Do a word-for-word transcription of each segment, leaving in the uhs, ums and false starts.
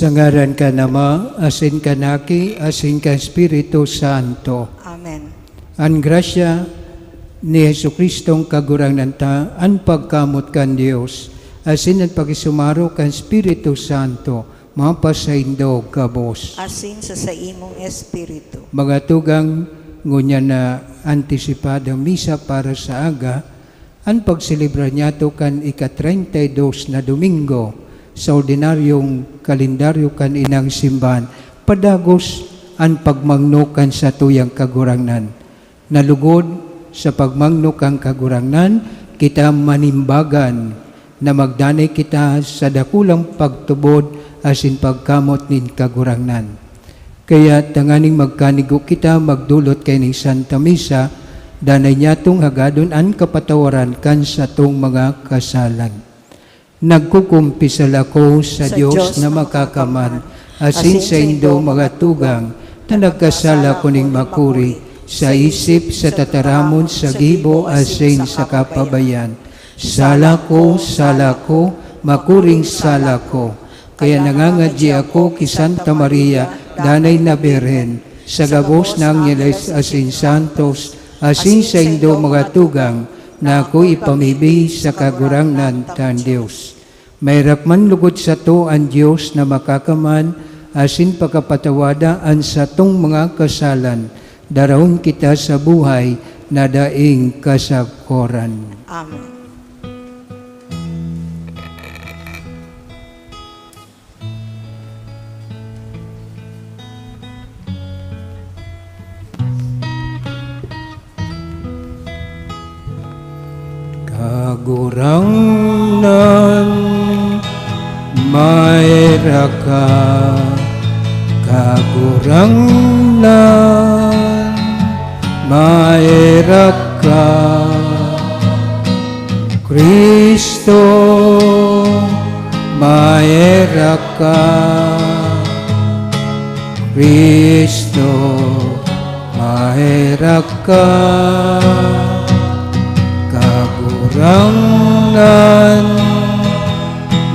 Sa ngaran kan Ama, asin kan Aki, asin kan Espiritu Santo. Amen. An grasya ni Jesu-Cristong Kagurangnan ta, an pagkamot kan Dios, asin an pakisumaro kan Espiritu Santo, mapasaindo gabos. Asin sa saimong espiritu. Mga tugang, ngunyan na antisipadong misa para sa aga, an pagselebrar niyato kan ika-treinta y dos na Domingo sa ordinaryong kalendaryo kan inang simbahan, padagos an pagmangno kan satuyang Kagurangnan. Na lugod sa pagmangno kan Kagurangnan, kita manimbagan na magdanay kita sa dakulang pagtubod asin pagkamot nin Kagurangnan. Kaya tanganing magkanigo kita magdolot kaining Santa Misa, danay niyatong hagadon an kapatawaran kan satong mga kasalan. Nagkukumpisal ako sa Sa Dios Dios na na makakaman, makakamhan, asin asin saindo saindo mga tugang, na nagkasala ko ning makuri, sa isip, sa tataramon, sa gibo, asin sa kapabayan. Sala ko, sala ko, makuring sala ko. Kaya nangangadyi ako ki Santa Maria, danay na Birhen, sa gabos na angheles asin santos, asin saindo mga tugang, na ako ipamibi sa Kagurangnan tang Dios. Maherak man lugod sato an Dios na makakaman asin pakapatawada an satong mga kasalan, darahon kita sa buhay na daing kasagkoran. Amen. Kagurangnan, maherak ka. Kagurangnan, maherak ka. Cristo, maherak ka. Cristo, maherak ka. Kagurangnan,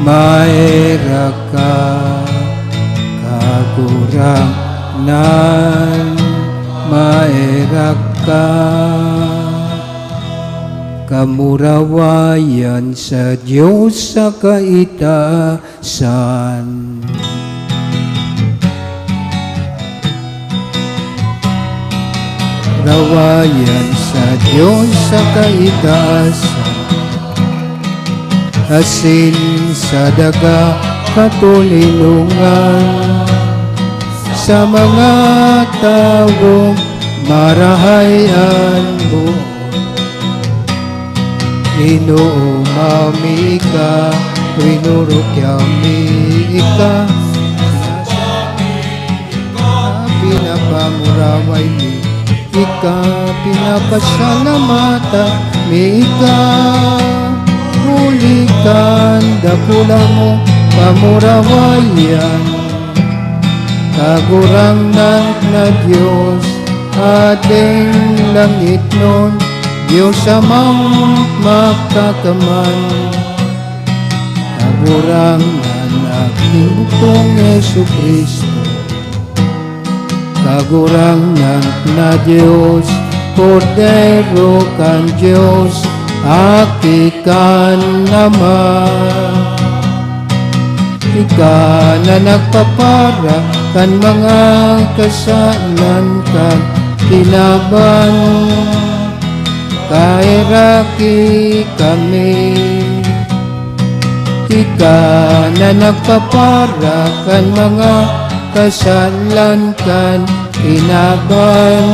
maherak ka. Kagurangnan, maherak ka. Kamurawayan sa Dios sa kaitaasan. Rawayan sa Dios sa kaitaasan, asin sa daga katoninongan, sa mga tawong marahay an buot. Ginoo, mayo mi ika, rinurukyang mi ika, pinapamuraway mi ika, pinapasalamatan mi ika, huli kan dakula mong kamurawayan. Kagurangnan na Dios, Ading langitnon, Dios Amang Makakamhan, Kagurangnan na Ginoo kong Jesu-Cristo, Kagurangnan na Dios, Kordero kan Dios, Aki kan Ama. Ika na nagpapara kan mga kasalan kan kinaban, kaheraki kami. Ika na nagpapara kan mga kasalan kan kinaban,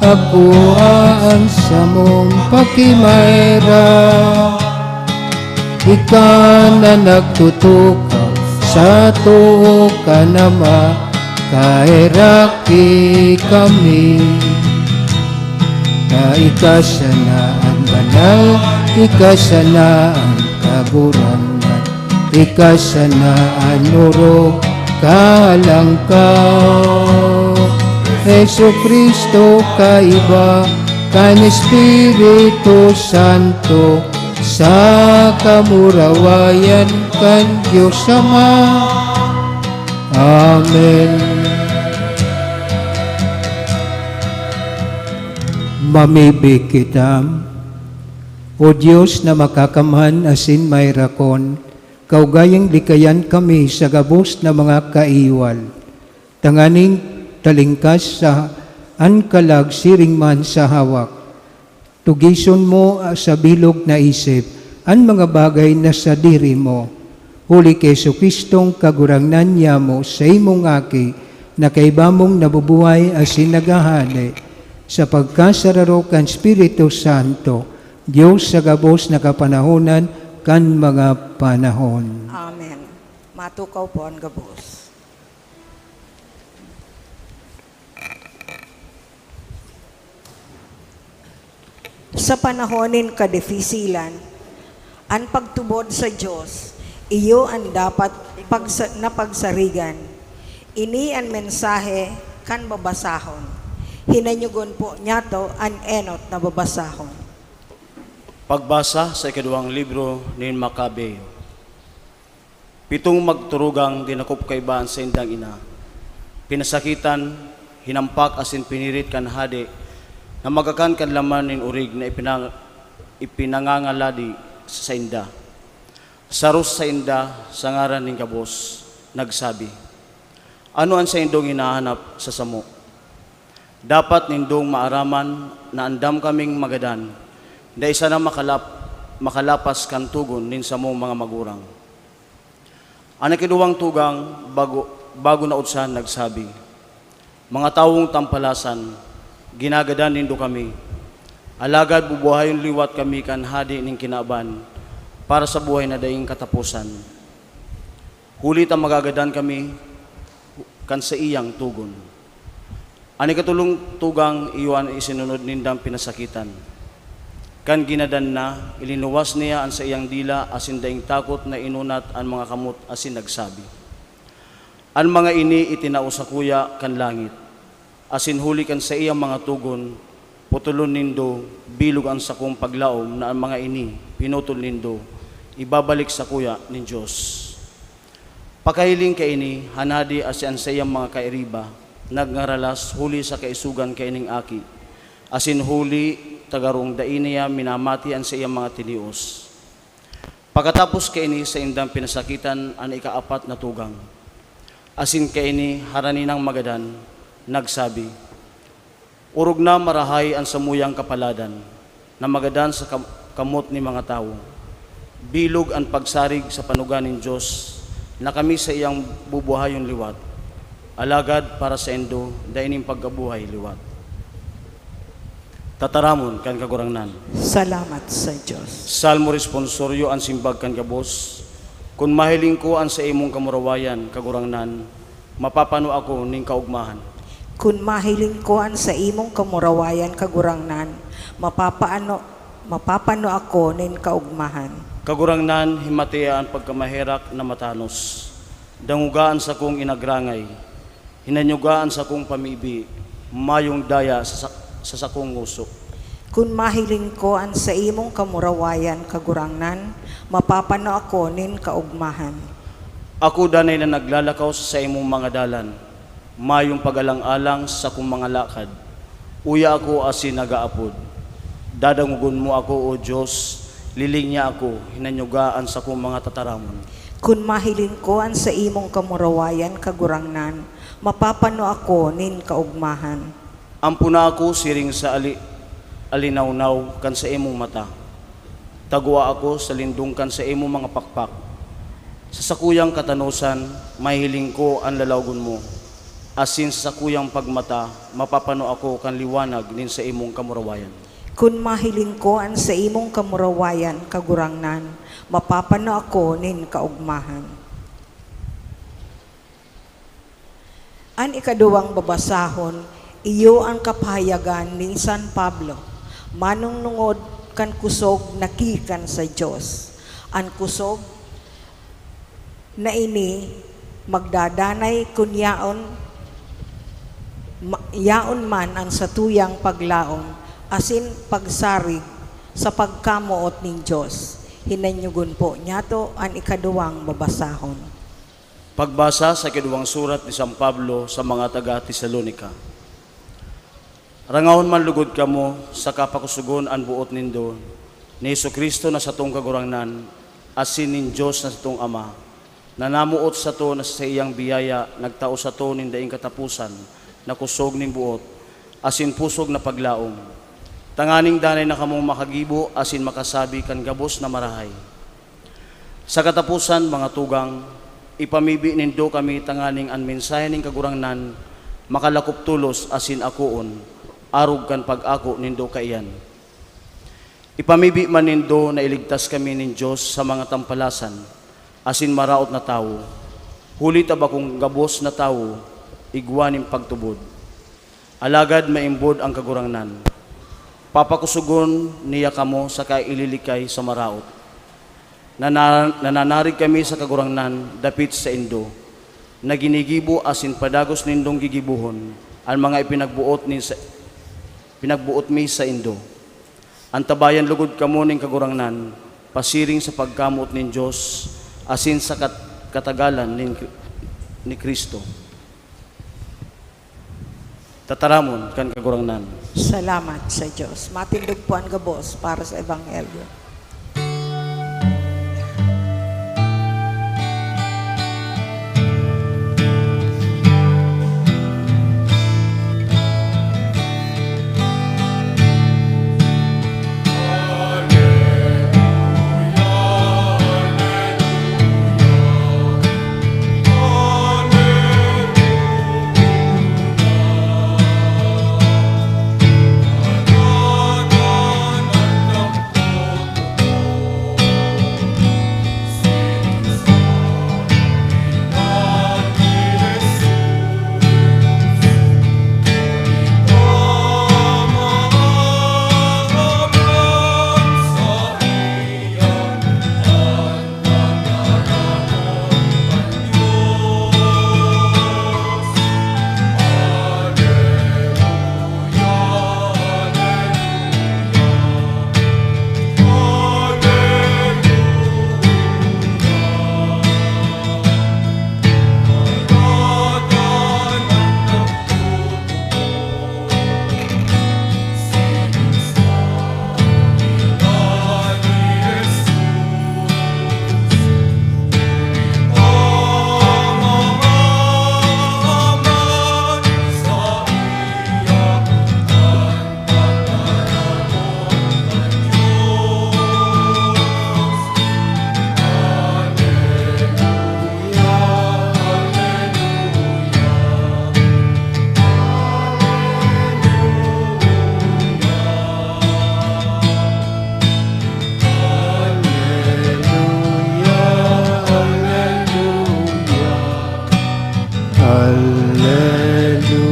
akoa an samong pakimaherak. Ika na nagtutukaw sa too kan Ama, kaheraki kami. Na ika sana an banal, ika sana an kagurangnan, ika sana an orog, kahalang ka. Jesu-Cristo, kaiba kan Espiritu Santo, Sa kamurawayan kan Dios Ama. Amen. Mamibi kita. O Dios na makakamhan asin mairakon, kaugayang likayan kami sa gabos na mga kaiwal, tanganing talingkas sa an kalag siring man sa hawak. Tugison mo, ah, sa bilog na isip an mga bagay na sadiri mo. Huli ki Jesu-Cristong Kagurangnan niamo, saimong Aki, na kaiba mong nabubuhay asin naghahade sa pagkasararo kan Espiritu Santo, Dios sa gabos na kapanahonan kan mga panahon. Amen. Matukaw po an gabos. Sa panahon nin kadifisilan, an pagtubod sa Dios, iyo an dapat pagsa-, na pagsarigan. Ini an mensahe kan babasahon. Hinanyogon po niyato an enot na babasahon. Pagbasa sa ikaduwang libro nin Macabeo. Pitong magturugang dinakop kaiba an saindang ina. Pinasakitan, hinampak asin pinirit kan hade na magakan kan laman nin orig na ipina-, ipinangangaladi sa sainda. Saro sa sainda, sa ngaran nin gabos, nagsabi, "Ano an saindong hinahanap sa samo? Dapat nindong maaraman na andam kaming magadan, dai sana makalap-, makalapas kan togon nin samong mga magurang." An ikaduwang tugang, bago, bago naudsan, nagsabi, "Mga tawong tampalasan, ginagadan nindo kami, alagad bubuhayon liwat kami kan Hade nin kinaban para sa buhay na daing kataposan, huli ta magagadan kami kan saiyang togon." An ikatolong tugang iyo an isinunod nindang pinasakitan. Kan ginadan na, ilinuwas niya an saiyang dila asin daing takot na inunat an mga kamot asin nagsabi, "An mga ini itinao sakuya kan langit, asin huli kan saiyang mga togon, putolon nindo bilog an sakong paglaom na an mga ini pinutol nindo, ibabalik sakuya nin Dios." Pakahiling kaini, hanadi asin an saiyang mga kairiba nagngaralas huli sa kaisogan kaining aki, asin huli ta garong dai niya minamati an saiyang mga tinios. Pakatapos kaini, saindang pinasakitan an ikaapat na tugang, asin kaini, harani nang magadan, nagsabi, "Orog na marahay an samuyang kapaladan na magadan sa kam-, kamot nin mga tawo. Bilog an pagsarig sa panuga nin Dios na kami saiyang bubuhayon liwat, alagad para saindo, dai nin pagkabuhay liwat." Tataramon kan Kagurangnan. Salamat sa Dios. Salmo Responsorio, an simbag kan gabos. Kun mahiling ko an saimong kamurawayan, Kagurangnan, mapapano ako nin kaogmahan. Kun mahiling ko an saimong kamurawayan, Kagurangnan, mapapaano, mapapano ako nin kaogmahan. Kagurangnan, himatea an pagkamaherak na matanos. Dangoga an sakong inagrangay. Hinanyoga an sakong pamibi. Mayong daya sa, sa, sa sakong ngoso. Kun mahiling ko an saimong kamurawayan, Kagurangnan, mapapano ako nin kaogmahan. Ako danay na naglalakaw sa saimong mga dalan, mayong pagalang-alang sa sakong mga lakad. Uya ako asin nag-aapod. Dadangogon mo ako, O Dios, lilingya ako, hinanyoga an sakong mga tataramon. Kun mahiling ko an saimong kamurawayan, Kagurangnan, mapapano ako nin kaogmahan. Ampona ako siring sa ali-, alinawnaw kan saimong mata. Tagua ako sa lindong kan saimong mga pakpak. Sa sakuyang katanosan, mahihiling ko an lalawgon mo, asin sa sakuyang pagmata, mapapano ako kan liwanag nin saimong kamurawayan. Kun mahiling ko an saimong kamurawayan, Kagurangnan, mapapano ako nin kaogmahan. An ikaduwang babasahon, iyo an kapahayagan ni San Pablo, manongod kan kusog na ki kan sa Dios. An kusog na ini magdadanay kun yaon, ma-, yaon man an satuyang paglaom asin pagsarig Sa pagkamoot nin Dios, hinanyogon po niyato an ikaduwang babasahon. Pagbasa sa ikaduwang surat ni San Pablo sa mga taga Tesalonica. Rangahon man logod kamo, saka pakosogon an boot nindo ni Jesu-Cristo na satong Kagurangnan, asin nin Dios na satong Ama, na namoot sato na sa saiyang biyaya nagtao sato nin daing kataposan na kosog nin boot asin pusog na paglaom, tanganing danay na kamong makagibo asin makasabi kan gabos na marahay. Sa kataposan, mga tugang, ipamibi nindo kami tanganing an mensahe nin Kagurangnan makalakop tolos asin akoon, arog kan pag-ako nindo kaiyan. Ipamibi man nindo na iligtas kami nin Dios sa mga tampalasan asin maraot na tawo, huli ta bakong gabos na tawo igwa nin pagtubod. Alagad maimbod an Kagurangnan. Papakosogon niya kamo saka ililikay sa maraot. Nana-, nananarig kami sa Kagurangnan dapit saindo, na ginigibo asin padagos nindong gigibohon an mga ipinagboot ni sa, pinagboot mi saindo. Antabayan logod kamo nin Kagurangnan, pasiring sa pagkamoot nin Dios asin sa kat-, katagalan nin, ni Cristo. Tataramon kan Kagurangnan. Salamat sa Dios. Matindog po an gabos para sa Ebanghelyo.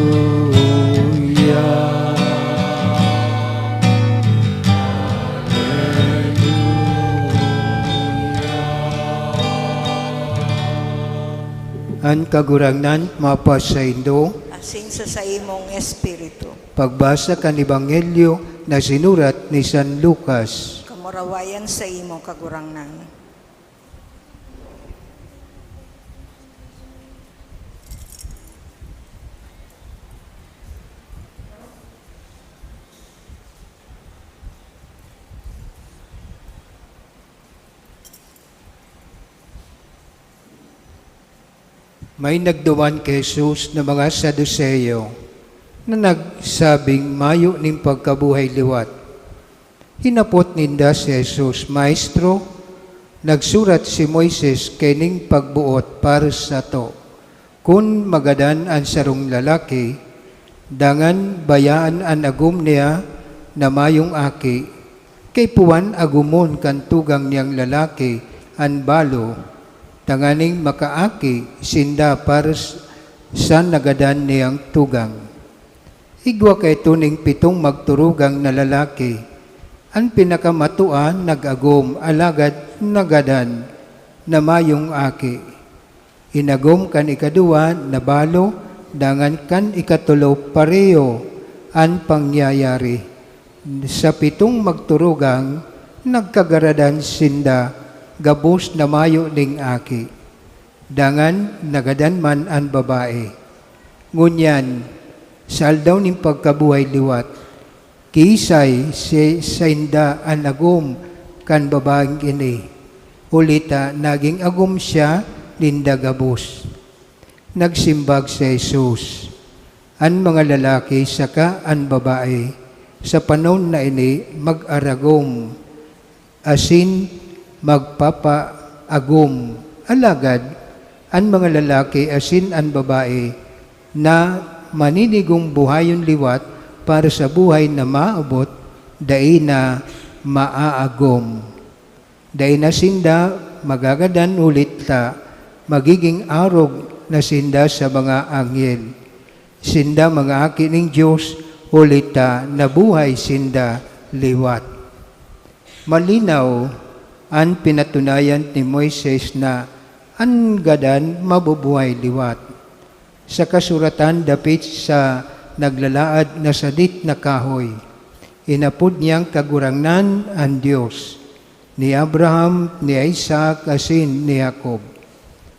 Hallelujah. An Kagurangnan mapasaindo. Asin sa saimong espiritu. Pagbasa kan Ebanghelyo na sinurat ni San Lucas. Kamurawayan saimo, Kagurangnan. May nagduman ki Jesus na mga Saduceo na nagsabing mayo nin pagkabuhay liwat. Hinapot ninda si Jesus, "Maestro, nagsurat si Moises kaining pagboot para sato. Kun magadan an sarong lalaki, dangan bayaan an agom niya na mayong aki, kaipuhan agomon kan tugang niyang lalaki an balo, tanganing makaaki sinda para s-, sa nagadan niyang tugang." Igwa kaito ning pitong magturugang na lalaki. An pinakamatua nag-agom, alagad nagadan na mayong aki. Inagom kan ikaduwa, nabalo, dangan kan ikatulo, pareho an pangyayari. Sa pitong magturugang, nagkagaradan sinda gabos na mayo ning aki. Dangan nagadan man an babae. Ngunyan, sa aldaw nin pagkabuhay liwat, kisay si sainda an agom kan babaeng ini, huli ta nagin agom siya ninda gabos. Nagsimbag si Jesus, "An mga lalaki saka an babae sa panahon na ini mag-aragom asin magpapaagom. Alagad an mga lalaki asin an babae na maninigong buhayon liwat para sa buhay na maabot, dai na maaagom. Dai na sinda magagadan, huli ta magiging arog na sinda sa mga anghel. Sinda mga aki nin Dios, huli ta nabuhay sinda liwat." Malinaw an pinatunayan ni Moises na an gadan mabubuhay liwat. Sa kasuratan dapit sa naglalaad na sadit na kahoy, inapod niyang Kagurangnan an Dios ni Abraham, ni Isaac, asin ni Jacob.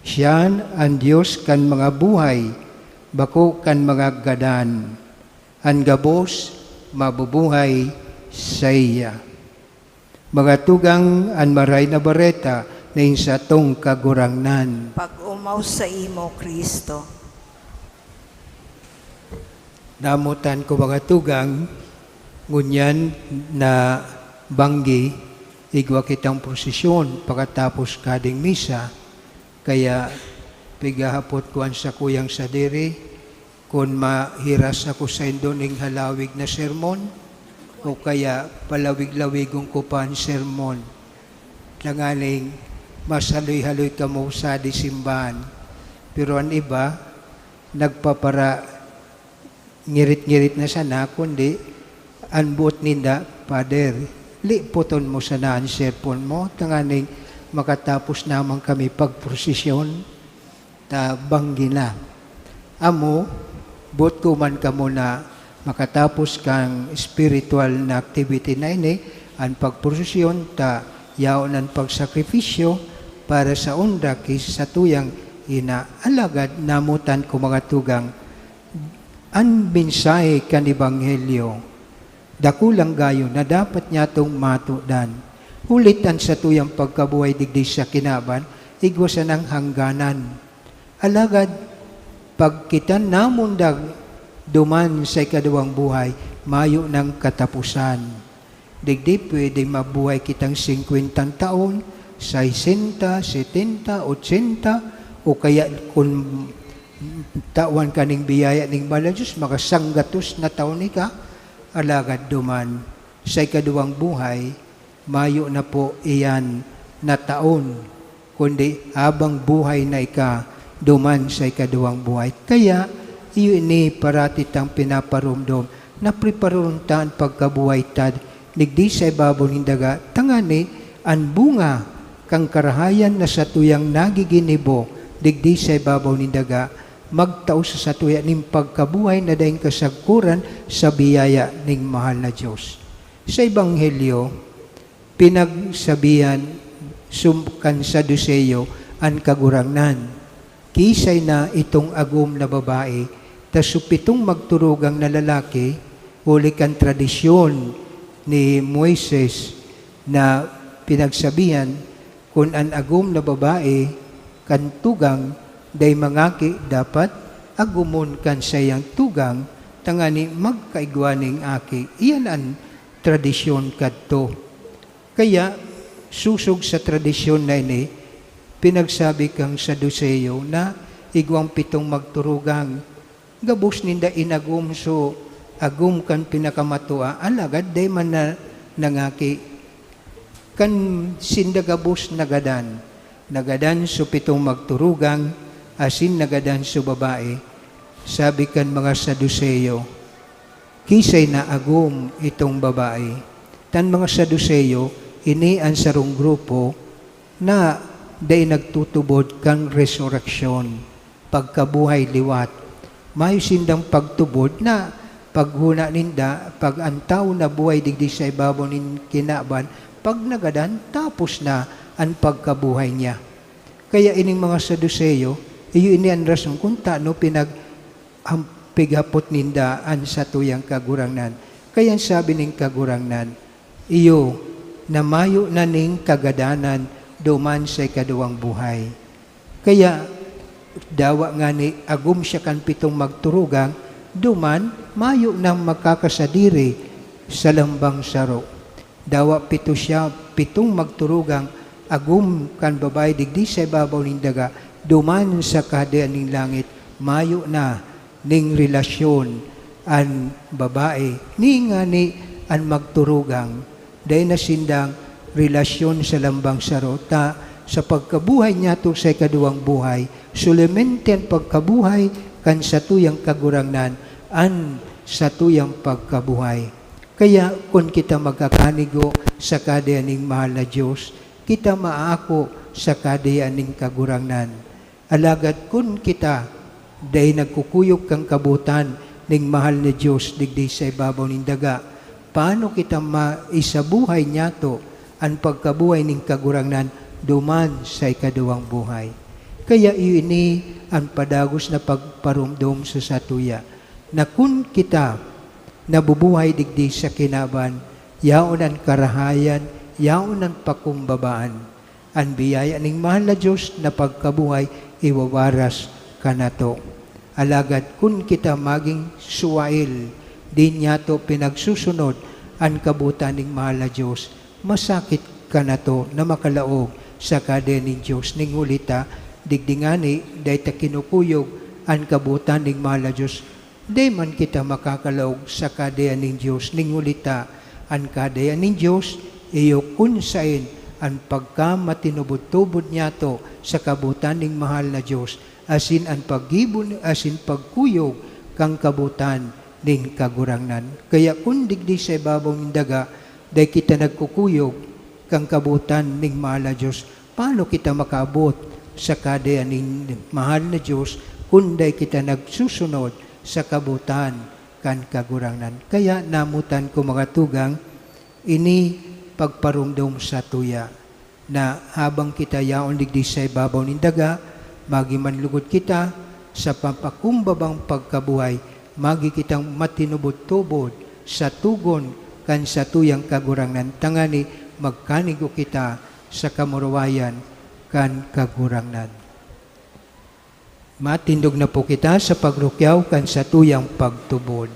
Siya an Dios kan mga buhay, bako kan mga gadan. An gabos mabubuhay saiya. Mga tugang, an Maray na Bareta nin satong Kagurangnan. Pag-omaw saimo, Cristo. Namotan ko, mga tugang, ngunyan na banggi, igwa kitang prosesyon pakatapos kading misa, kaya pigahapot ko an sakuyang sadiri, kun mahiras ako saindo ning halawig na sermon, o kaya palawig-lawigon ko pa an sermon, tanganing mas haloy-haloy kamo sa di simbahan. Pero an iba, nagpapara-ngirit-ngirit na sana, kundi an boot ninda, "Father, lipoton mo sana an sermon mo, tanganing makatapos naman kami pagprosesyon." Ta banggi na. Amo, boot ko man kamo na makatapos kan espiritual na activity na ini, an pagprosesyon, ta yaon an pagsakripisyo para sa onra ki satuyang ina. Alagad namotan ko, mga tugang, an mensahe kan Ebanghelyo, dakulang gayo na dapat nyatong matudan. Huli ta an satuyang pagkabuhay digdi sa kinaban, igwa sanang hangganan. Alagad pagkitan namundag duman sa ikaduwang buhay, mayo nang kataposan. Digdi pwedeng mabuhay kitang singkwentang taon, saysenta, setenta, otsenta, o kaya kun tawan ka ning biyaya ning Mahal na Diyos, makasanggatos na taon ika. Alagad duman sa ikaduwang buhay, mayo na po iyan na taon, kundi habang buhay na ika duman sa ikaduwang buhay. Kaya, iyo ini parati tang pinaparomdom na preparoron ta an pagkabuhay ta digdi sa ibabaw nin daga, tangani an bunga kan karahayan na satuyang nagiginibo digdi sa ibabaw nin daga magtao sa satuya nin pagkabuhay na daing kasagkoran sa biyaya nin Mahal na Diyos. Sa Ebanghelyo, pinagsabihan sum-, kan Saduceo an Kagurangnan. Kisay na itong agom na babae, ta su pitong magturugang na lalaki, huli kan tradisyon ni Moises na pinagsabihan, kun an agom na babae kan tugang dai mangaki, dapat agomon kan saiyang tugang tangani magkaigwa ning aki. Iyan an tradisyon kadto. Kaya, sosog sa tradisyon na ini, pinagsabi kan Saduceo na igwang pitong magturugang gabos ninda inagom, so, agom kan pinakamatua, alagad dai man na nangaki. Kan sinda gabos nagadan, nagadan so pitong magturugang, asin nagadan so babae. Sabi kan mga Saduceo, "Kisay na agom itong babae." Tan mga Saduceo, ini an sarong grupo na dai nagtutubod kan resureksyon, pagkabuhay liwat. Mayo sindang pagtubod na Paghona ninda, pag an tawo nabuhay digdi sa ibabaw nin kinaban, pag nagadan, tapos na an pagkabuhay niya. Kaya ining mga Saduceo, iyo ini an rason kun tano pinag-, ham-, pighapot ninda an satuyang Kagurangnan. Kaya an sabi nin Kagurangnan, iyo na mayo na nin kagadanan duman sa ikaduwang buhay. Kaya, dawa ngani agom siya kan pitong magturugang, duman mayo nang makakasadiri sa lambang saro. Dawa pito siya, pitong magturugang agom kan babae digdi sa ibabaw nin daga, duman sa Kahadean nin langit, mayo na ning relasyon an babae, ni ngani an magturugang, dai na sindang relasyon sa lambang saro, ta sa pagkabuhay niyato sa ikaduwang buhay, solamente an pagkabuhay kan satuyang Kagurangnan an satuyang pagkabuhay. Kaya kun kita magkakanigo sa Kahadean nin mahal na Dios, kita maako sa Kahadean nin Kagurangnan. Alagad kun kita dai nagkukuyog kan kabotan nin mahal na Dios digdi sa ibabaw nin daga, paano kita maisabuhay niyato an pagkabuhay nin Kagurangnan duman sa ikaduwang buhay? Kaya iyo ini an padagos na pagparomdom sa satuya, na kun kita nabubuhay digdi sa kinaban, yaon an karahayan, yaon an pakumbabaan. An biyaya nin mahal na Dios na pagkabuhay iwawaras kanato. Alagad kun kita magin suwail, di niyato pinagsusunod an kabotan nin mahal na Dios, masakit kanato na makalaog sa Kahadean nin Dios, nin huli ta, digdi ngani, dai ta kinukuyog an kabotan nin mahal na Dios, dai man kita makakalaog sa Kahadean nin Dios, nin huli ta, an Kahadean nin Dios iyo kun saen an pagkamatinubod-tubod niyato sa kabotan nin mahal na Dios, asin an paggibo asin pagkuyog kan kabotan nin Kagurangnan. Kaya kun digdi sa ibabaw nin daga, dai kita nagkukuyog kan kabotan nin mahal na Dios, paano kita makaabot sa Kahadean nin mahal na Dios kun dai kita nagsusunod sa kabotan kan Kagurangnan? Kaya namotan ko, mga tugang, ini pagparomdom satuya, na habang kita yaon digdi sa ibabaw nin daga, magi man lugod kita sa papakumbabang pagkabuhay, magi kitang matinubod-tubod sa togon kan satuyang Kagurangnan, tangani magkanigo kita sa kamurawayan kan Kagurangnan. Matindog na po kita sa pagrukyaw kan satuyang pagtubod.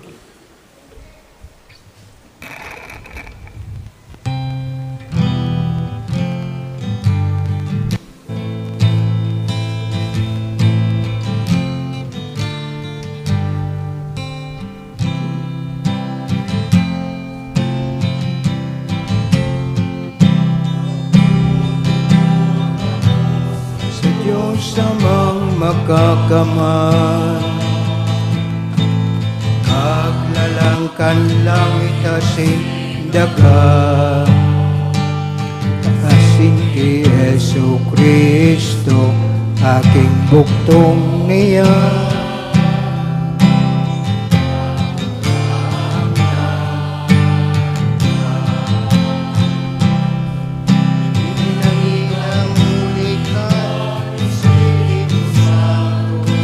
Sa Diyos Amang Makakamay, Kaglalang kan langit asin daga, asin ki Jesu-Cristo, aking bugtong niya. Pinangilang huli ka, Espiritu Santo,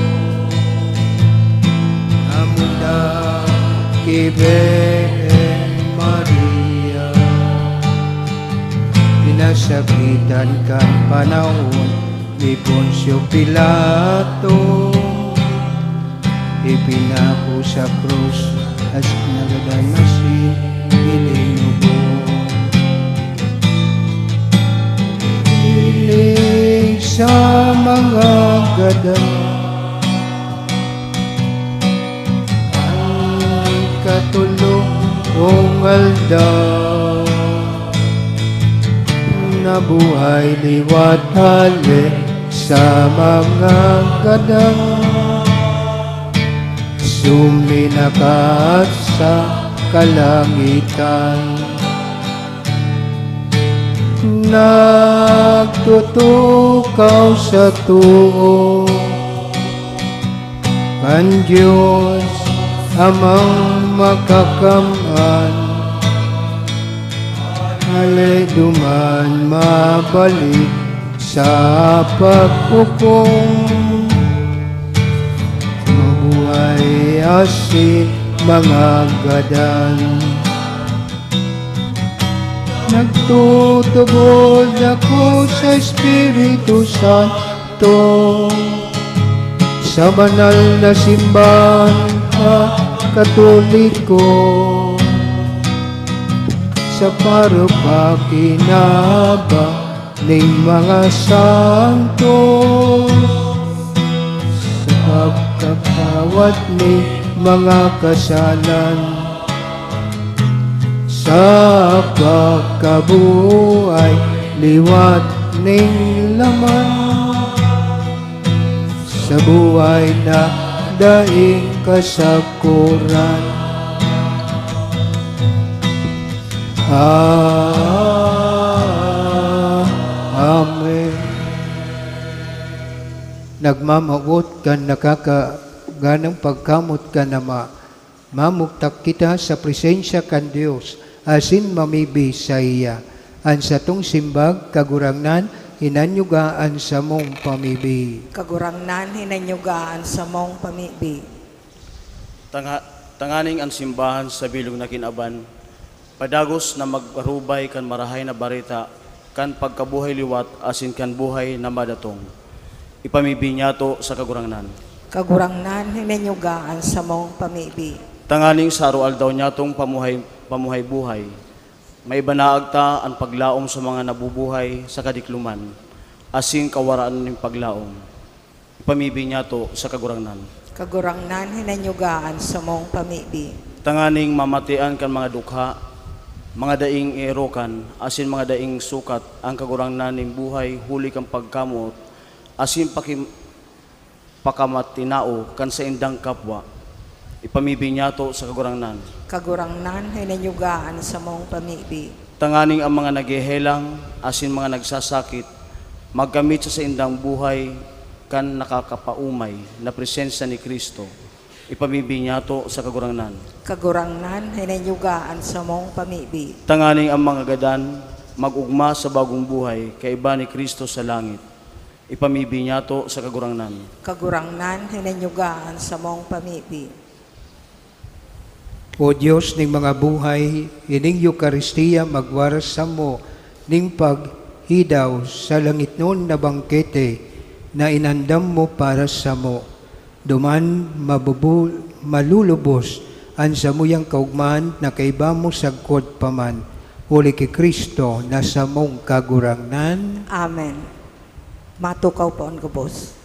amo na ki Birhen Maria. Pinasakitan kan panahon ni Poncio Pilato, ipinako sa krus, asin nagadan asin ilinubong. Hiling sa mga gadan, ang katulong kong aldaw, nabuhay liwat hale sa mga gadan, suminakat sa kalangitan. Nagtutukaw sa too kan Diyos Amang Makakamhan, hale duman mabalik sa paghukom. Mabuhay asin mga gadan. Nagtutubod ako sa Espiritu Santo, sa banal na simbahan Katoliko, sa parupakinaba ning mga santo, sa pagkatawad ning mga kasalan, sa pagkabuhay liwat ning laman, sa buhay na daing kasakuran. Ah, Amen. Nagmamawot kan nakakaganang pagkamot kan Ama, mamugtak kita sa presensya kan Dios asin mamibi saiya. An satong simbag, Kagurangnan, hinanyuga an samong pamibi. Kagurangnan, hinanyuga an samong pamibi. Tanga-, tanganing an simbahan sa bilog na kinaban, padagos na mag-arubay kan Marahay na Bareta, kan pagkabuhay liwat asin kan buhay na madatong. Ipamibi niyato sa Kagurangnan. Kagurangnan, hinanyuga an samong pamibi. Tanganing sa aroaldaw niyatong pamuhay, pamuhay-buhay, maibanaag ta an paglaom sa mga nabubuhay sa kadikloman asin kawaraan nin paglaom. Ipamibi niyato sa Kagurangnan. Kagurangnan, hinanyuga an samong pamibi. Tanganing mamatian kan mga dukha, mga daing eerokan, asin mga daing sukat an Kagurangnan nin buhay huli kan pagkamoot asin paki-, pakamatinao kan saindang kapwa. Ipamibi niyato sa Kagurangnan. Kagurangnan, hinanyuga an samong pamibi. Tanganing ang mga naghehelang asin mga nagsasakit magkamit sa saindang buhay kan nakakapaomay na presensya ni Cristo. Ipamibi niyato sa Kagurangnan. Kagurangnan, hinanyuga an samong pamibi. Tanganing ang mga gadan mag-ogma sa bagong buhay kaiba ni Cristo sa langit. Ipamibi niyato sa Kagurangnan. Kagurangnan, hinanyuga an samong pamibi. O Dios ning mga buhay, ining Eukaristia magwaras samo ning paghidaw sa langitnon na bangkete na inandam mo para samo. Duman mabubu-, malulubos an samuyang kaogmahan na kaiba mo sagkod pa man, huli ki Cristo na samong Kagurangnan. Amen. Matukaw po an gabos.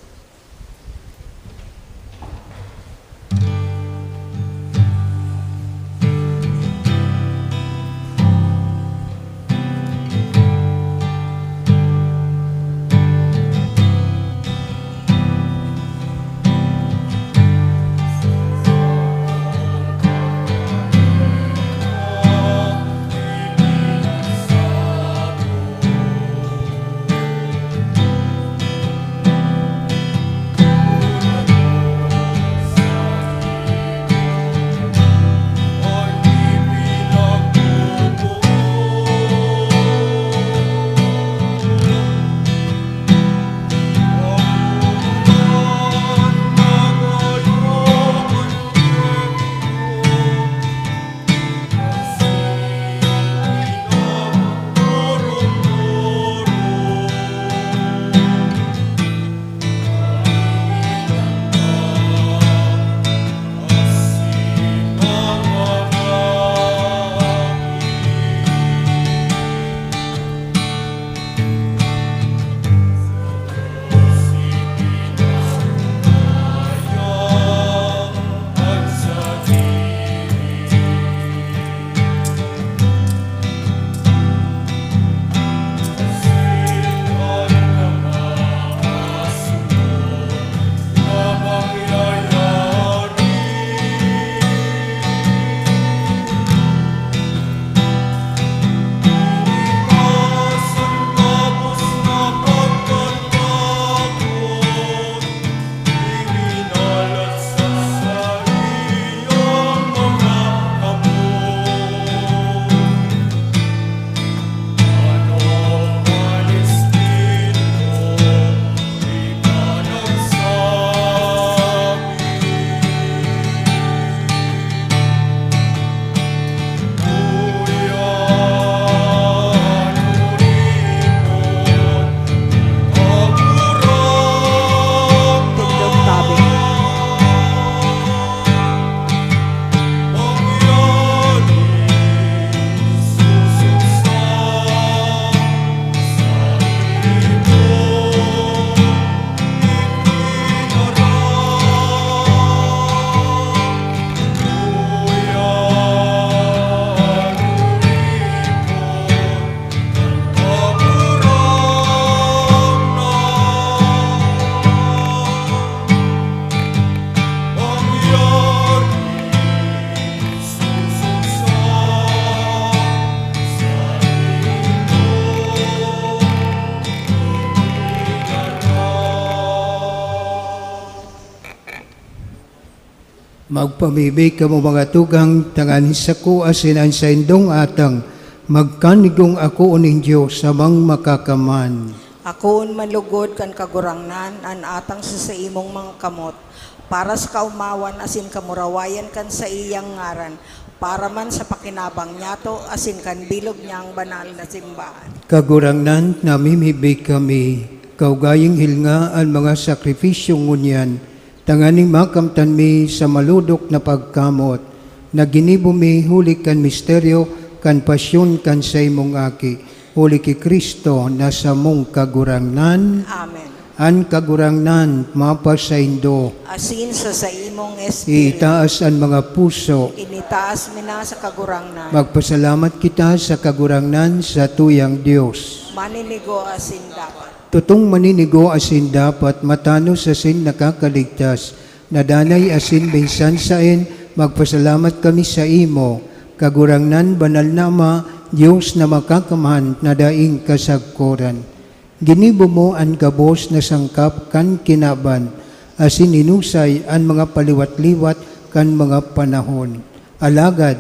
Magpamibi kamo, mga tugang, tanganing sako asin an saindong atang magkanigong akoon nin Dios, Amang Makakamhan. Akoon man lugod kan Kagurangnan an atang sa saimong mga kamot, para sa kaomawan asin kamurawayan kan saiyang ngaran, para man sa pakinabang niyato asin kan bilog niyang banal na simbahan. Kagurangnan, namimibi kami, kaugayang hilnga an mga sakripisyo ngunyan, tanganing makamtan mi sa malodok na pagkamot na ginibo mi huli kan misteryo kan pasyon kan saimong Aki, huli ki Cristo na samong Kagurangnan. Amen. An Kagurangnan mapasaindo. Asin sa saimong espiritu. Itaas an mga puso. Initaas mi na sa Kagurangnan. Magpasalamat kita sa Kagurangnan, satuyang Dios. Maninigo asin dapat. Totong maninigo asin dapat, matanos asin nakakaligtas, na danay asin minsan saen, magpasalamat kami saimo, Kagurangnan, Banal na Ama, Dios na Makakamhan na daing kasagkoran. Ginibo mo an gabos na sangkap kan kinaban, asin hinusay an mga paliwat-liwat kan mga panahon. Alagad,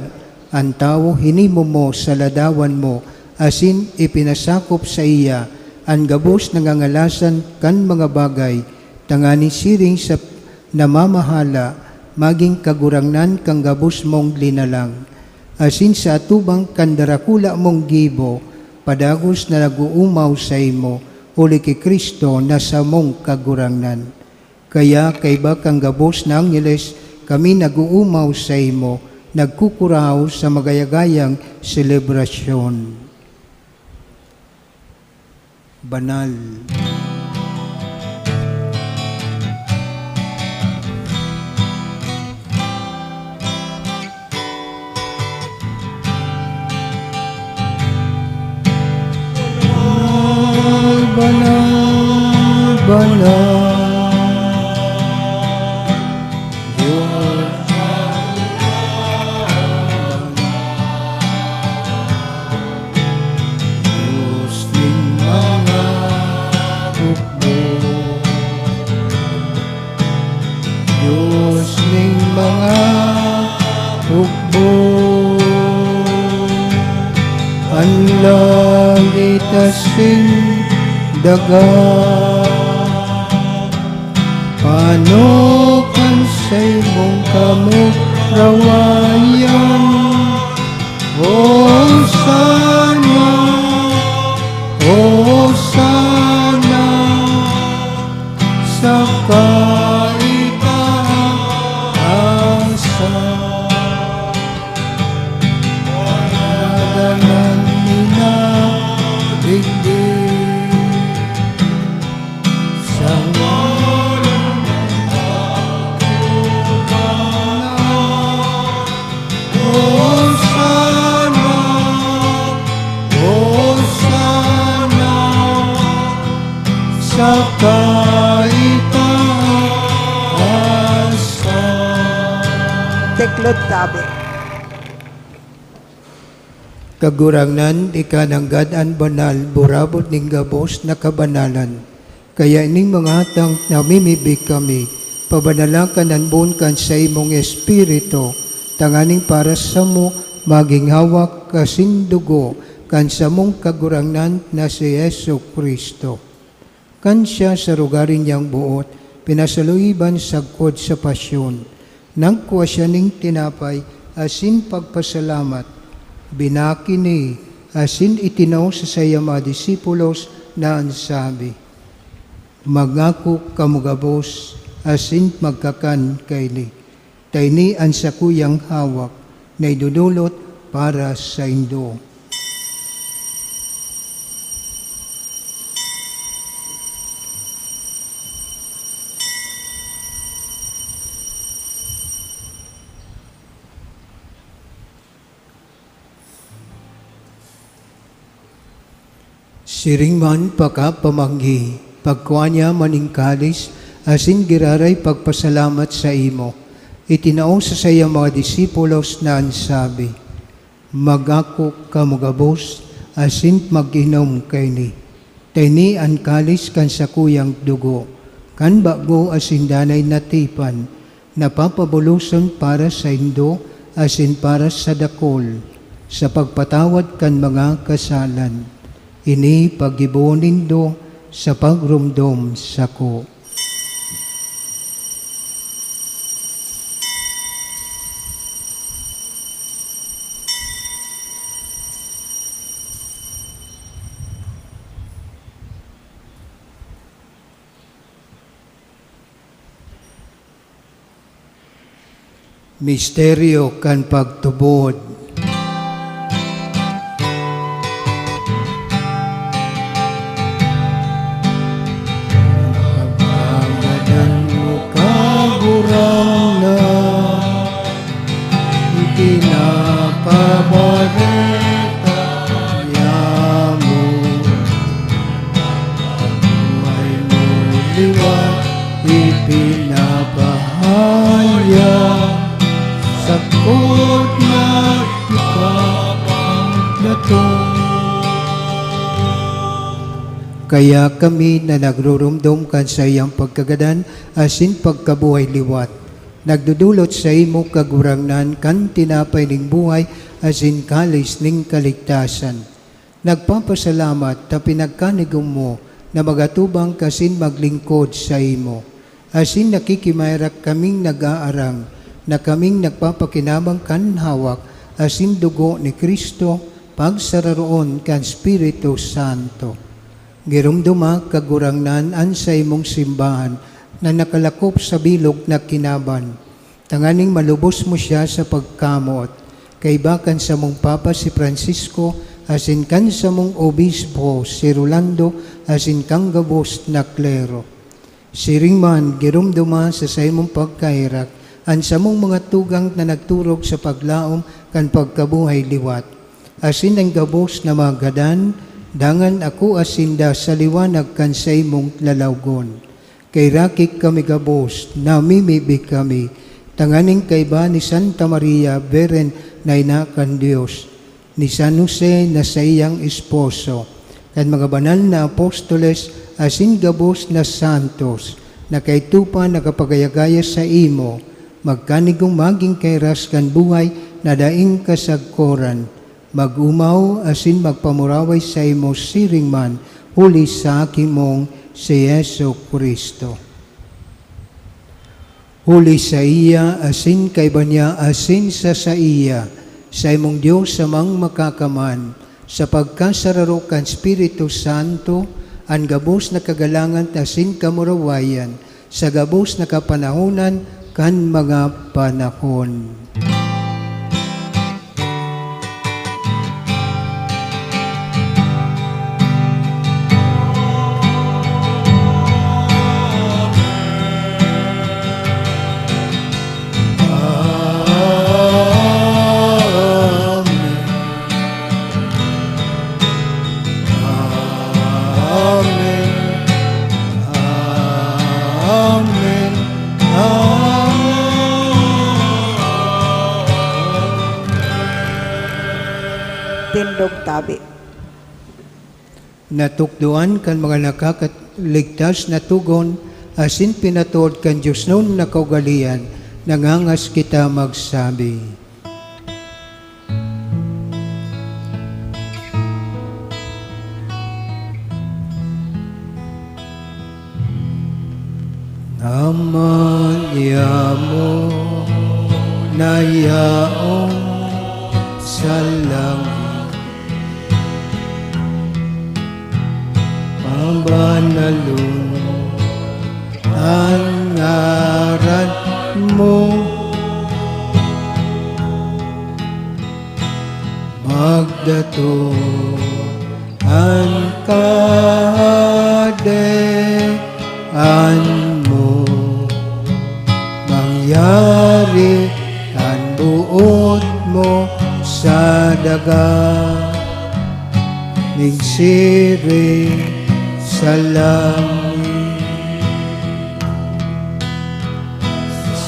an tawo hinimo mo sa ladawan mo, asin ipinasakop saiya an gabos na ngangalasan kan mga bagay, tanganing siring sa namamahala, magin kagurangnan kan gabos mong linalang. Asin sa atubang kan darakula mong gibo, padagos na nag-oomaw saimo, huli ki Cristo na samong Kagurangnan. Kaya kaiba kan gabos na angheles, kami nag-oomaw saimo, nagkukurahaw sa magayagayang selebrasyon. Banal. Banal, banal, banal. Dios, Dios nin mga hukbo. Dios nin mga hukbo, an langit asin daga. Paano kan saimong kamurawayan? Hosana, Hosana, sa kaitaasan. Ngadanan minadigdi sa ngaran ng Hosana, Hosana sa kaitaasan. Tiklod tabi. Kagurangnan, ika nanggad an banal, burabod nin gabos na kabanalan. Kaya ining mga hatang namimibi kami, pabanala kan an boon kan saimong Espiritu, tanganing para samo magin hawak asin dugo kan samong Kagurangnan na si Jesu-Cristo. Kan siya sa rogaring niyang boot, pinasaluiban sagkod sa pasyon, nagkua siya nin tinapay asin pagpasalamat, binaki ini asin itinao sa saiyang mga disipulos na an sabi, "Magngako kamo gabos asin magkakan kaini, ta ini an sakuyang hawak na idodolot para saindo." Siring man pakapamanggi, pagkua niya man nin kalis asin giraray pagpasalamat saimo, itinao sa saiyang mga disipulos na an sabi, "Magngako kamo gabos asin mag-inom kaini. Ta ini an kalis kan sakuyang dugo, kan bago asin danay na tipan, napapabulosan para saindo asin para sa dakul, sa pagpatawad kan mga kasalan. Ini paggibohon nindo sa pagromdom sako. Misteryo kan pagtubod. Pagkagadan mo, Kagurangnan, ipinapabareta niamo. Buhay mo liwat ipinapahayag, sakot na ipapagdatong. Kaya kami na nagruromdom kan saiyang pagkagadan asin pagkabuhay liwat, nagdodolot saimo, Kagurangnan, kan tinapay ning buhay asin kalis ning kaligtasan. Nagpapasalamat ta pinagkanigom mo na magatubang ka asin maglingkod saimo. Asin nakikimaherak kaming nag-aarang na kaming nagpapakinabang kan hawak asin dugo ni Cristo, pagsararoon kan Espiritu Santo. Giromdoma, Kagurangnan, an saimong simbahan na nakalakop sa bilog na kinaban, tanganing malubos mo siya sa pagkamoot, kaiba kan samong Papa si Francisco, asin kan samong Obispo si Rolando, asin kan gabos na klero. Siring man, giromdoma sa saimong pagkaherak an samong mga tugang na nagturog sa paglaom kan pagkabuhay liwat, asin an gabos na mga gadan, dangan akoa sinda sa liwanag kan saimong lalawgon. Kaherak kami gabos, namimibi kami, tanganing kaiba ni Santa Maria, Birhen na ina kan Dios, ni San Jose na saiyang esposo, kan mga banal na apostoles asin gabos na santos na kaidto pa nakapagaya-gaya saimo, magkanigong magin kahiras kan buhay na daing kasagkoran, mag-omaw asin magpamuraway saimo siring man, huli sa Aki mong si Jesu-Cristo. Huli saiya, asin kaiba niya, asin sa saiya, saimong Dios Amang Makakaman, sa pagkasararo kan Espiritu Santo, an gabos na kagalangan asin kamurawayan, sa gabos na kapanahonan kan mga panahon. Amen. Amen. Amen. Tindog tabi. Natukdoan kan mga nakakaligtas na togon asin pinatood kan diosnon na kaugalean, nangangas kita magsabi. Ama niamo na yaon sa langit, pabanalon an ngaran mo. Magdatong an kahadean mo. Mangyari an boot mo sa daga, ning siring sa langit.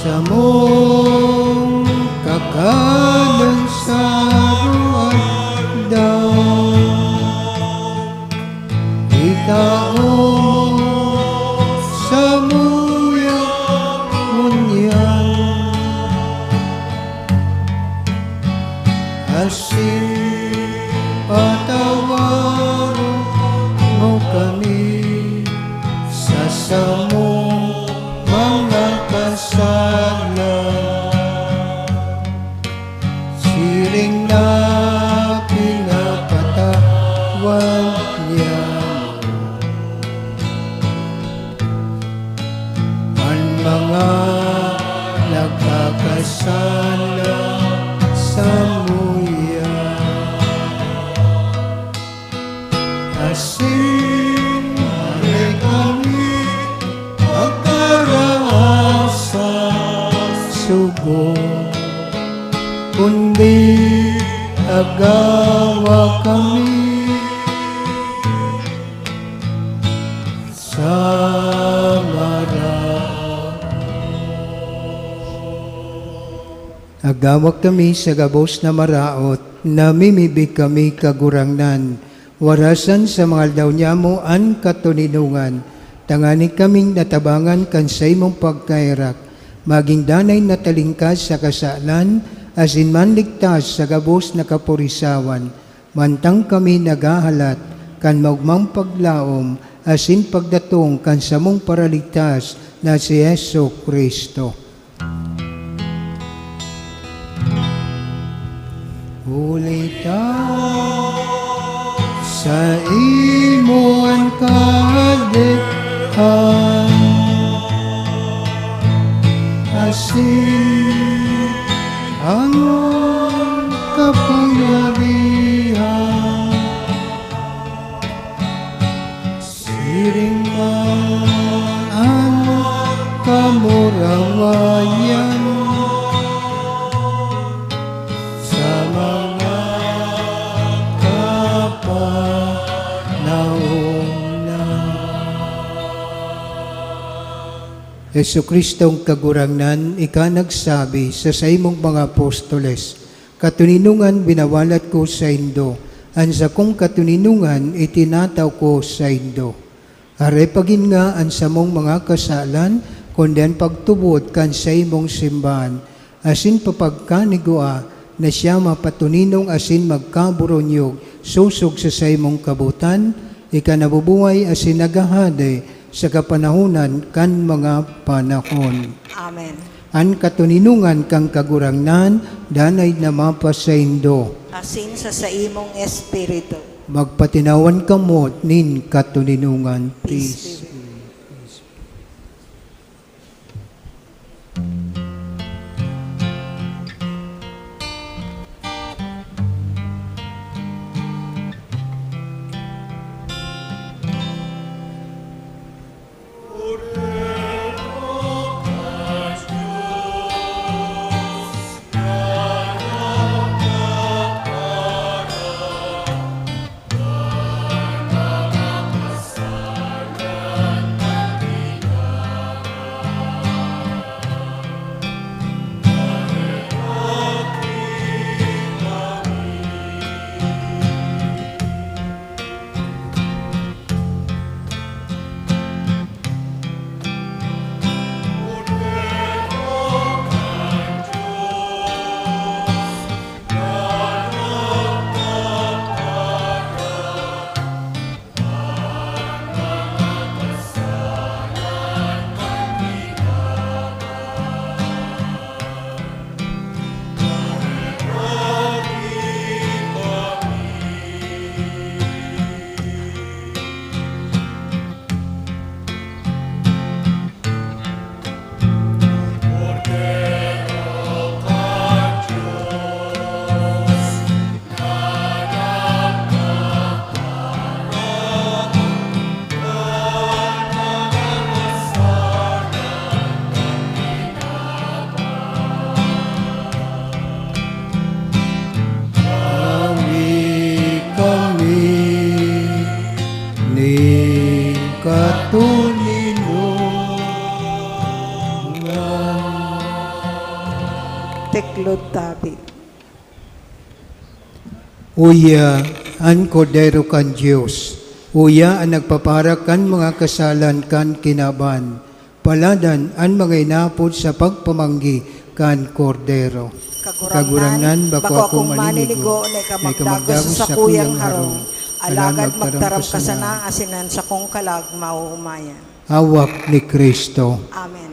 Samong kakanon sa aroaldaw, itao mo samuya ngunyan. Asin patawaron mo kami sa samong mga kasalan, siring na pinapatawad niamo an mga nagkakasala samuya. Asin dai kami magkaraas sa sugo, kundi agawa kami sa maraot. Agawa kami sa gabos na maraot, namimibi kami, Kagurangnan, warasan sa mga aldaw niamo an katoninongan, tanganing kaming natabangan kan saimong pagkaherak, magin danay na talingkas sa kasalan, asin manligtas sa gabos na kaporisawan, mantang kami naghahalat kan maogmang paglaom asin pagdatong kan samong Paraligtas na si Jesu-Cristo. Huli ta saimo an kahadean, asin an kapangyarihan, siring man an kamurawayan sa mga kapanahon na. Jesu-Cristong Kagurangnan, ika nagsabi sa saimong mga apostoles, "Katoninongan winawalat ko saindo, an sakong katoninongan itinatao ko saindo." Aray pa gin nga an samong mga kasalan, kundi an pagtubod kan saimong simbahan, asin papagkanigua na siya mapatoninong asin magkaboronyog sosog sa saimong kabotan, ika nabubuhay asin naghahade sa kapanahonan kan mga panahon. Amen. An katoninongan kan Kagurangnan danay na mapasaindo. Asin sa saimong espiritu. Magpatinawan kamo nin katoninongan. Peace be with you. Hali kami nin katoninongan. Tiklod tabi. Uya an Kordero kan Dios, uya an nagpapaharak kan mga kasalan kan kinaban. Paladan an mga inaapod sa pagpamanggi kan Kordero. Kagurangnan, bako akong maninigo na ika magdagos sa sakuyang harong, alagad magtaram ka sana asin an sakong kalag maoomayan. Hawak ni Cristo. Amen.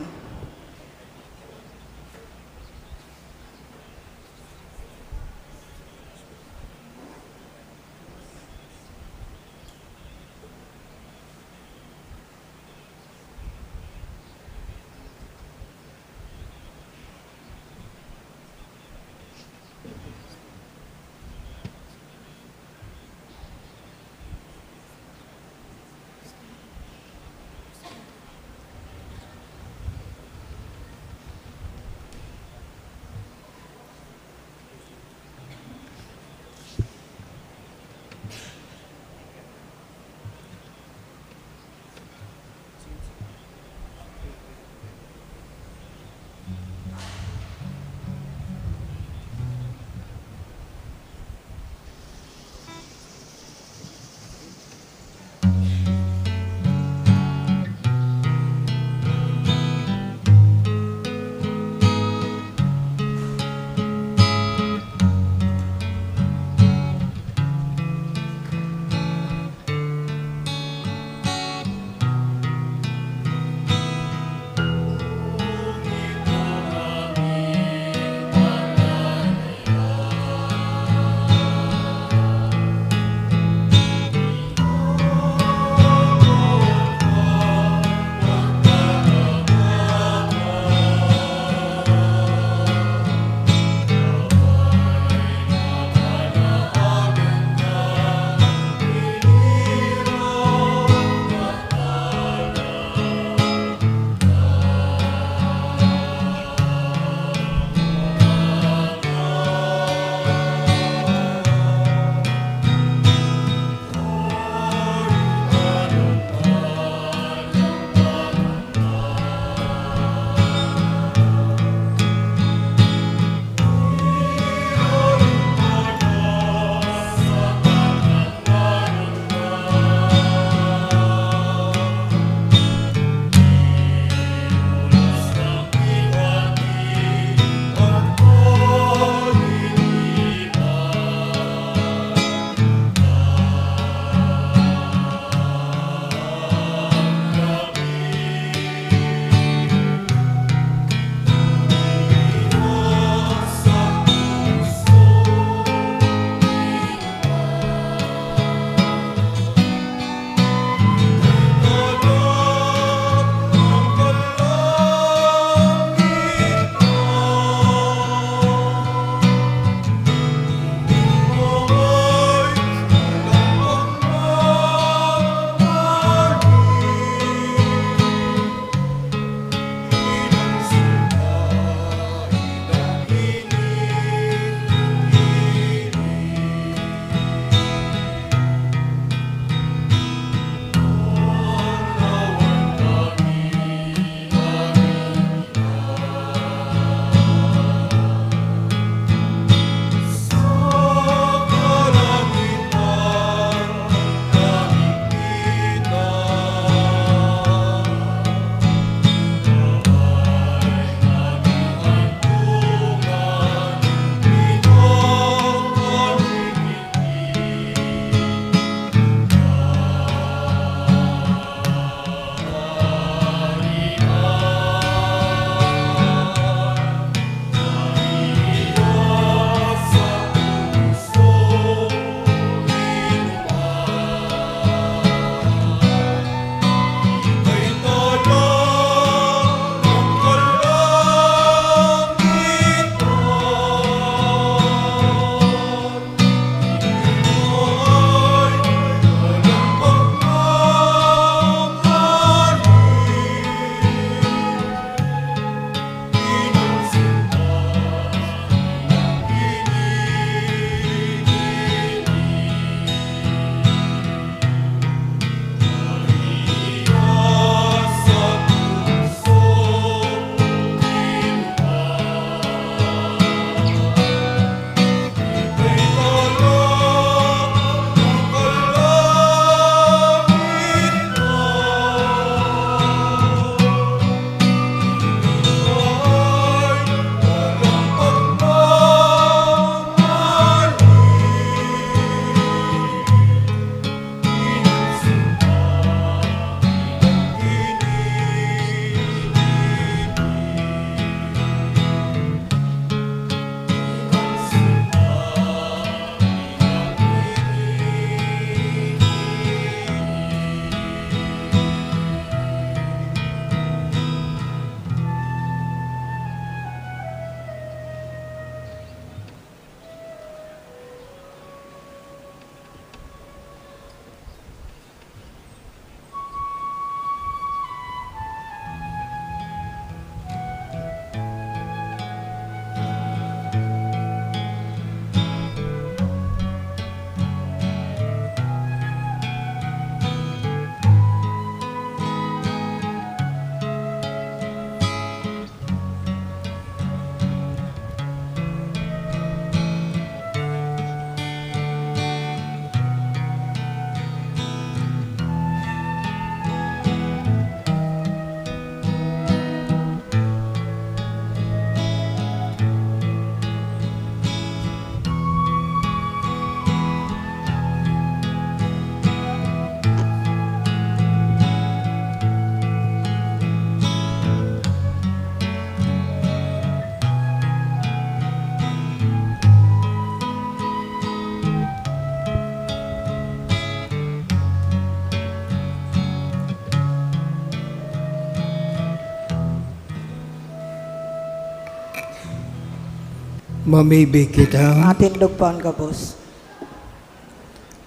Mamibi kita. Atin lugpaon gabos.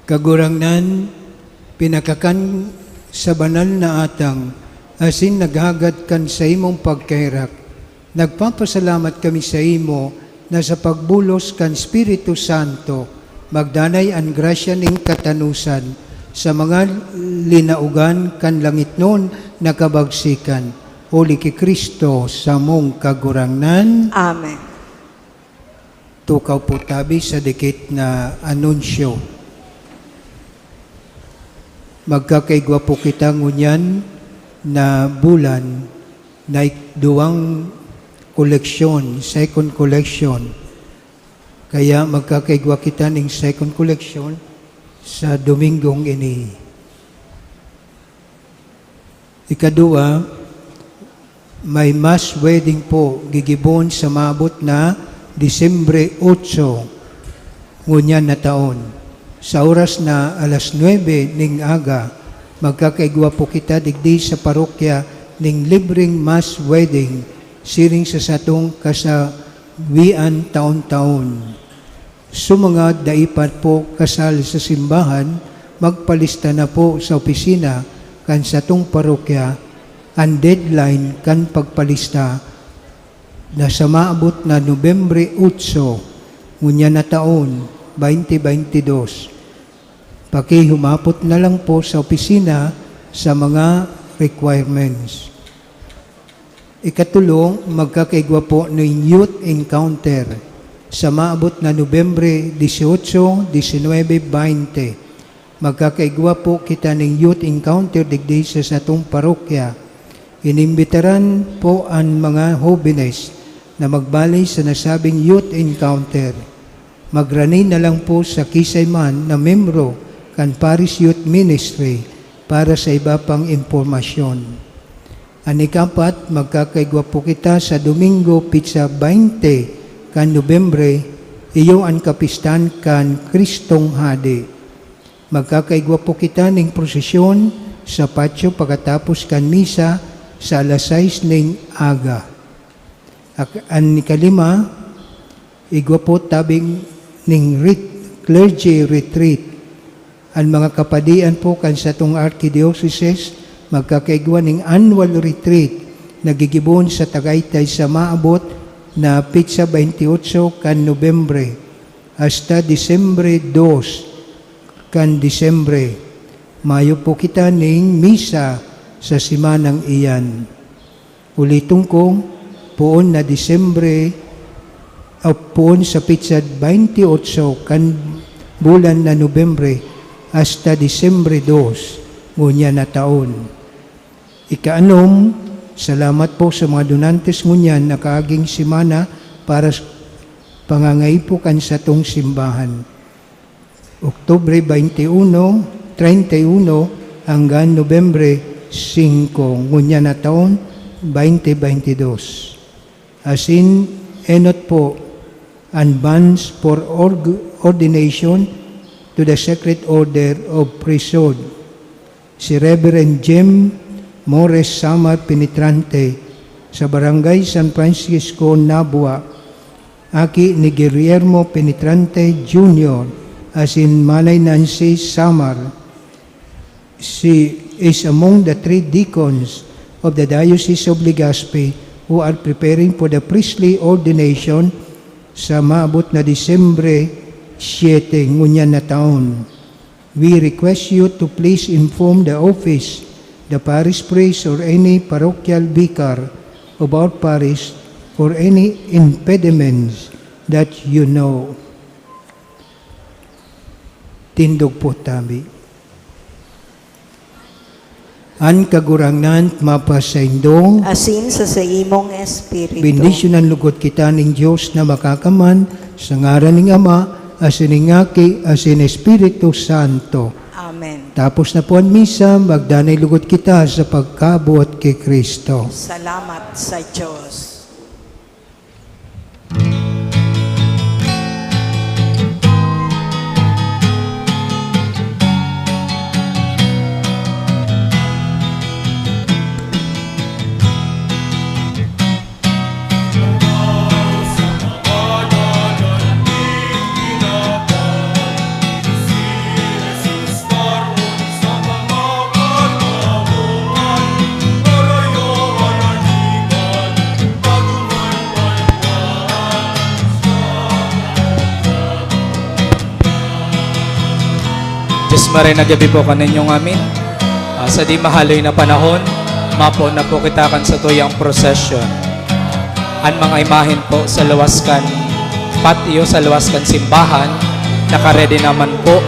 Kagurangnan, pinakakan sa banal na atang, asin naghagad kan saimong pagkaherak. Nagpapasalamat kami saimo na sa pagbulos kan Espiritu Santo, magdanay an grasya ning katanosan sa mga linaogan kan langitnon na kabagsikan, huli ki Cristo samong Kagurangnan. Amen. Tukaw po tabi sa dikit na anunsyo. Magkakaigwa po kita ngunyan na bulan na ik-, duwang koleksyon, second collection. Kaya magkakaigwa kita ning second collection sa Domingong ini. Ikaduwa, may mass wedding po gigibon sa maabot na Disyembre otso ngunyan na taon. Sa oras na alas nuebe ning aga, magkakaigwa po kita digdi sa parokya ning libreng mass wedding siring sa satong kasawian taon-taon. Sa mga dai pa po kasal sa simbahan, magpalista na po sa opisina kan satong parokya. An deadline kan pagpalista na sa maabot na Nobyembre otso, ngunyan na taon, twenty twenty-two. Pakihumapot na lang po sa opisina sa mga requirements. Ikatulo, magkakaigwa po nin youth encounter sa maabot na Nobyembre dieciocho, diecinuebe, baynte. Magkakaigwa po kita nin youth encounter digdi sa satong parokya. Inimbitaran po an mga hobenes na magbali sa nasabing youth encounter. Magrani na lang po sa kisay man na membro kan Parish Youth Ministry para sa iba pang impormasyon. An ikapat, magkakaigwa po kita sa Domingo, pitsa baynte kan Nobyembre, iyo an kapistahan kan Kristong Hade. Magkakaigwa po kita nin prosesyon sa patio pakatapos kan misa sa alas sais ning aga. Ak-, an ikalima, igwa po tabing ning ret-, clergy retreat. An mga kapadian po kan satong archdiocese magkakaigwa ning annual retreat na gigibon sa Tagaytay sa maabot na petsa baynte otso kan Nobyembre hasta Disyembre dos kan Disyembre. Mayo po kita ning misa sa semanang iyan. Uliton ko, poon na Disyembre, o poon sa petsa baynte otso kan bulan na Nobyembre hasta Disyembre dos ngunyan na taon. Ikaanom, salamat po sa mga donantes ngunyan na kaaging semana para sa pangangaipo kan satong simbahan. Oktubre baynte uno, treinta y uno hanggang Nobyembre singko, ngunyan na taon, twenty twenty-two. Asin enot po, an banns for org-, ordination to the Sacred Order of Priesthood. Si Reverend Jim Mores Samar Penetrante sa Barangay San Francisco, Nabua, aki ni Guillermo Penetrante Junior asin Manay Nancy Samar. She is among the three deacons of the Diocese of Legazpi who are preparing for the priestly ordination sa maabot na Disyembre siyete ngunyan na taon. We request you to please inform the office, the parish priest, or any parochial vicar of our parish for any impediments that you know. Tindog po tabi. An Kagurangnan mapasaindo. Asin sa saimong espiritu. Bendisyonan lugod kita nin Dios na Makakaman, sa ngaran nin Ama, asin nin Aki, asin Espiritu Santo. Amen. Tapos na po an misa, magdanay lugod kita sa pagkabuot ki Cristo. Salamat sa Dios. Diyos maray na gabi po kaninyong amin. Ah, sa di mahaloy na panahon, mapoon na po kita kan satuyang prosesyon. An mga imahen po sa luwas kan patio, sa luwas kan simbahan, nakaredy naman po.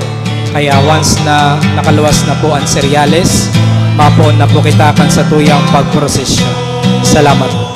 Kaya once na nakaluwas na po an seryales, mapoon na po kita kan satuyang pagprosesyon. Salamat po.